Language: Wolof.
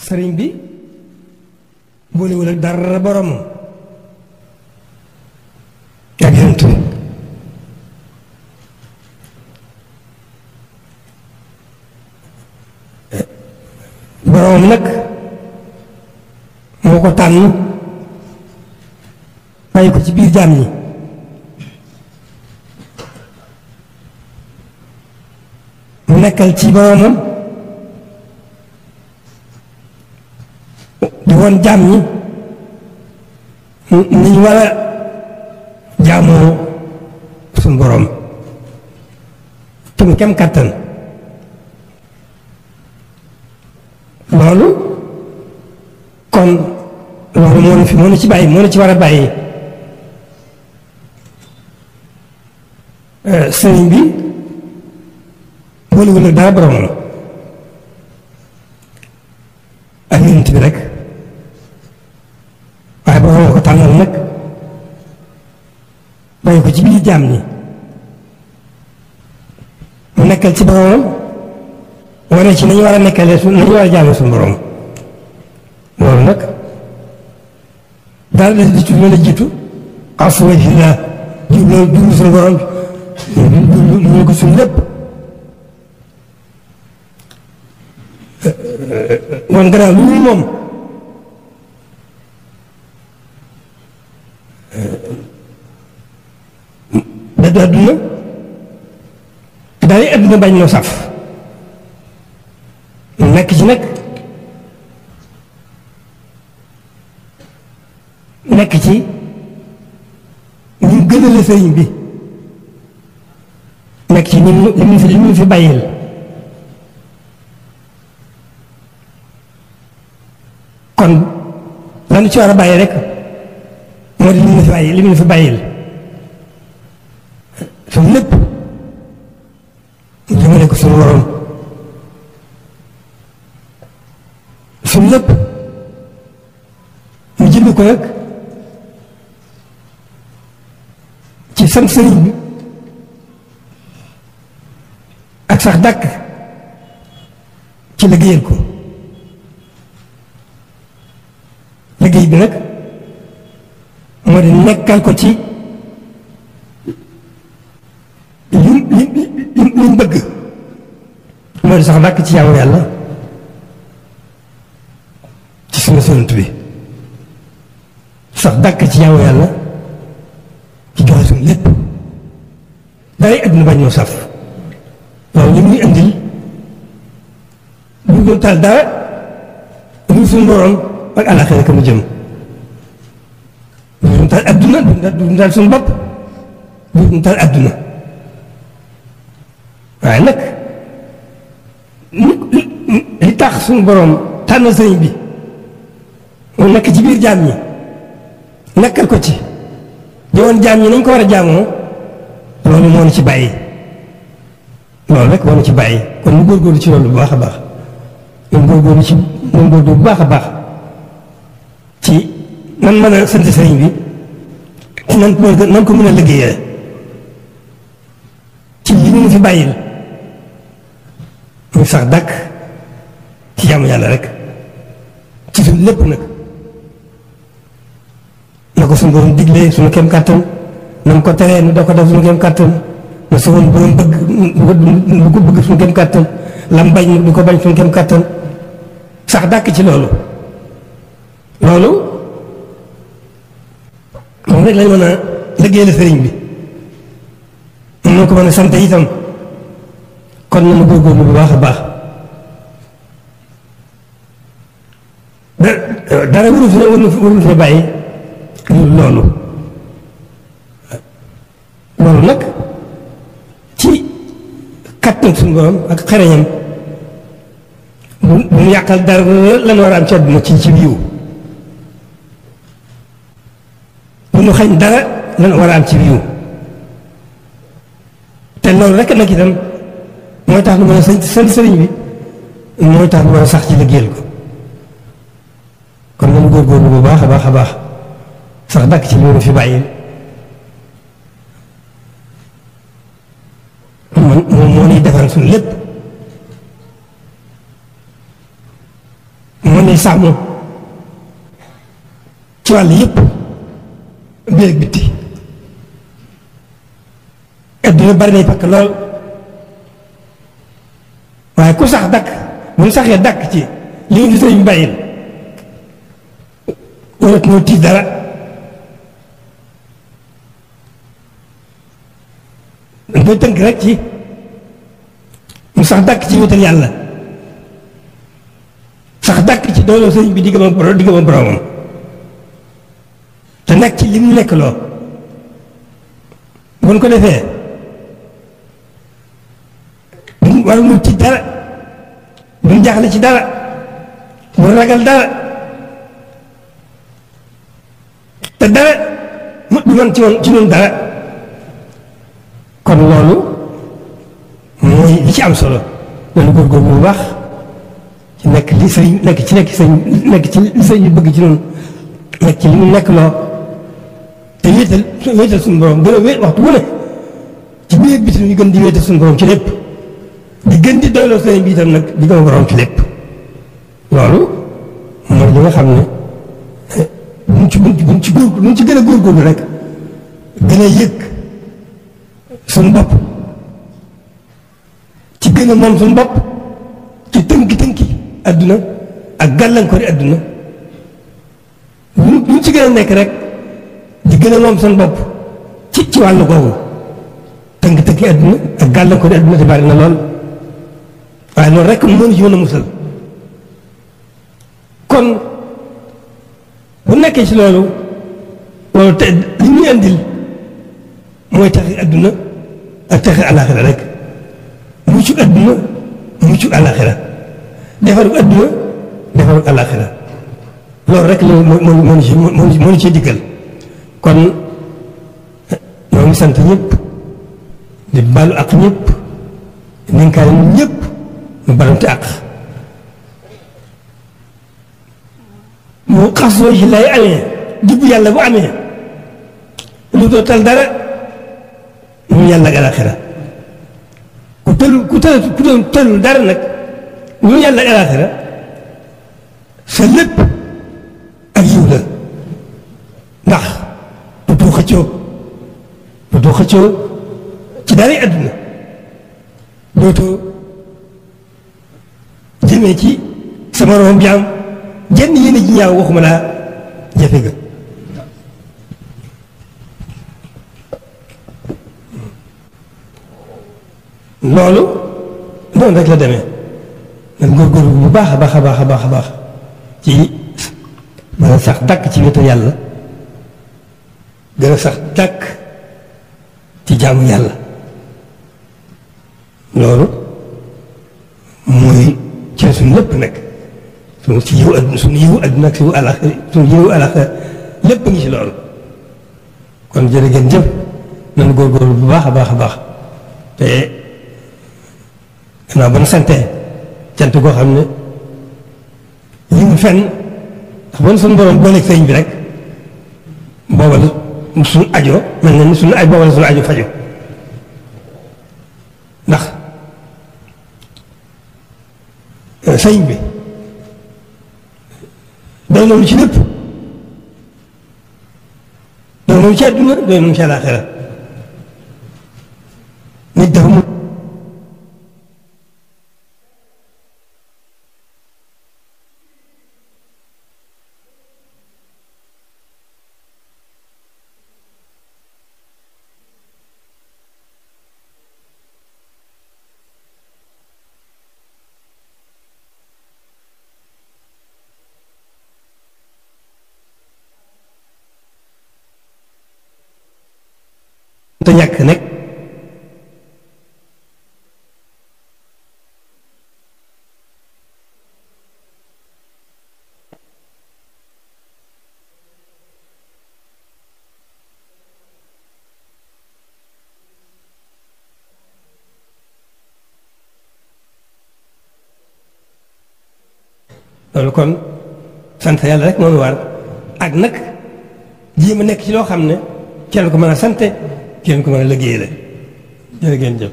sëriñ bi boolewul ak dara boromam ak yonent bi boromam nag moo ko tànn bàyyi ko ci biir jaam ñi mu nekkal ci boromam di woon jaam ñi ni ñu war a jaamoo suñu borom tum kem kàttan loolu kon loolu moo nu ci bàyyi moo nu ci war a bàyyi sëriñ bi boolewul ak dara boromam ak yonent bi rek waaye boromam ko tànnal nag bàyyi ko ci biir jaam ñi mu nekkal ci boromam wane ci nañu war a nekkalee nañu war a jaamu suñu borom loolu nag daal di ci mën a jiitu afu wajhillah jublu suñu borom jublu ko suñu lépp wan gannaaw lu dul moom dëddu àdduna daal di àdduna bañ noo saf nekk ci nag nekk ci ñu gënale sëriñ bi nekk ci li mu fi bàyyil kon lanu ci war a bàyyi rek moo di li mu fi bàyyil suñu lépp jëmale ko suñu waroon suñu lépp mu jënd ko nag ci sant sëriñ bi ak sax dàkk ci liggéeyal ko liggéey bi nag moo di nekkal ko ci li bëgg moo di sax dàkk ci jaamu yàlla ci sunu Yonent bi sax dàkk ci jaamu yàlla ci joxe suñu lépp daray àdduna bañ ñoo saf loolu li muy indil bu doon taal dara muy suñu borom ak àllaaxira ka mu jëm bu doon taal àdduna du doon taal suñu bopp bu doon taal àdduna waaye nag li tax suñu borom tànn sëriñ bi mu nekk ci biir jaam ñi nekkal ko ci jëwoon jaam ñi nañ ko war a jaamoo loolu moo nu ci bàyyi loolu rek moo nu ci bàyyi kon ñu góorgóorlu ci loolu bu baax a baax ñu góorgóorlu bu baax a baax ci nan mën a sant sëriñ bi ci nan ko mën a liggéeyee ci li mu fi bàyyil muy sax dàkk ci jaamu yàlla rek ci suñu lépp nag na ko suñu borom diglee suñu kem kàttan na mu ko teree nu da ko def suñu kem kàttan na suñu borom bëgg ko bëgg suñu kem kàttan lam bañ du ko bañ suñu kem kàttan sax dàkk ci loolu moom rek lañ mën a liggéeyal sëriñ bi moom na ko mën a sant itam kon na mu góorgóorlu bu baax a baax dara warul fi bàyyi loolu nag ci kattan suñu borom ak xereñam bu mu yàqal dara lan war a am ci àdduna ci biiw bu mu xañ dara lan war a am ci biiw te loolu rek nag itam mooy tax nu mën a sant sëriñ bi mooy tax nu mën a sax ci liggéeyal ko kon nañu góorgóorlu bu baax a baax a baax sax dàkk ci li mu fi bàyyi moom moo ñuy defal suñu lépp moo ne sàmm ci wàll yëpp biir ak bitti adduna bari nay pakk lool waaye ku sax dakk bu ñu saxee dakk ci li nga fi sëriñ bàyyil warat noo tiit dara dañ koy tënk rek ci mu sax dàkk ci wéetal yàlla sax dàkk ci dooloo sëriñ bi diggam ak boromam te nekk ci li mu nekk loo bu ñu ko defee duñ war mu ci dara duñ jaaxle ci dara bu ragal dara te dara mu du man ci noonu dara kon loolu mooy li ci am solo loolu góorgóorlu bu baax ci nekk li sëriñ nekk ci li sëriñ bi bëgg ci noonu nekk ci li mu nekk loo te wéetal suñu borom gën a wéet waxtu wu ne ci biir biti ñu gën di wéetal suñu borom ci lépp di gën di doyloo sëriñ bi itam nag di gën a borom ci lépp loolu mooy li nga xam ne buñ ci gën a góorgóorlu rek gën a yëg suñu bopp ci gën a moom suñu bopp ci tënki adduna ak gàllankoori adduna buñ ci gën a nekk rek di gën a moom suñu bopp ci wàllu googu tënki adduna ak gàllankoori adduna te bari na lool waaye loolu rek moo ñu ci mën a musal kon bu nekkee ci loolu te li ñuy andil mooy taxi adduna ak taxi alaxira rek muccu adduna muccu alaxira defaru adduna defaru alaxira loolu rek la moo ñu ci diggal kon ñoo ngi sant ñëpp di balu ak ñëpp ninkaay ñëpp mu balante ak mu xasoo ci lay amee jubbu yàlla bu amee lu doo tal dara mu yàlla ak alaxira ku tëlul dara nag mu yàlla ak alaxira sa lépp ak yiw la ndax dootoo xëccoo ci dara àdduna dootoo jëmee ci sama moroom jaam jenn yéene ji ñaaw waxuma laa jafe ga loolu noonu rek la demee nan góorgóorlu bu baax a baax a baax a baax a baax ci mën a sax dàkk ci wetu yàlla gën a sax dàkk ci jaamu yàlla loolu mooy ci suñu lépp nag suñu ci yiw adduna suñu yiw adduna ak suñu yiw alaxira lépp ngi ci loolu kon jërë ngeen jëf nan góorgóorlu bu baax a baax a baax te gannaaw ba nu santee cant goo xam ne li mu fenn ndax bon suñu borom booleeg sëñ bi rek booba la suñu ajo mel na ni suñu aj booba la suñu ajo fajo ndax sëñ bi doy noonu ci lépp doy noonu ci àdduna doy noonu ci àllaaxira nit dafa mu te ñàkk nekk loolu kon sant yàlla rek moo ñu war ak nag jéem a nekk ci loo xam ne kenn ko mën a sante kenn ko mën a liggéey la jërë ngeen jëf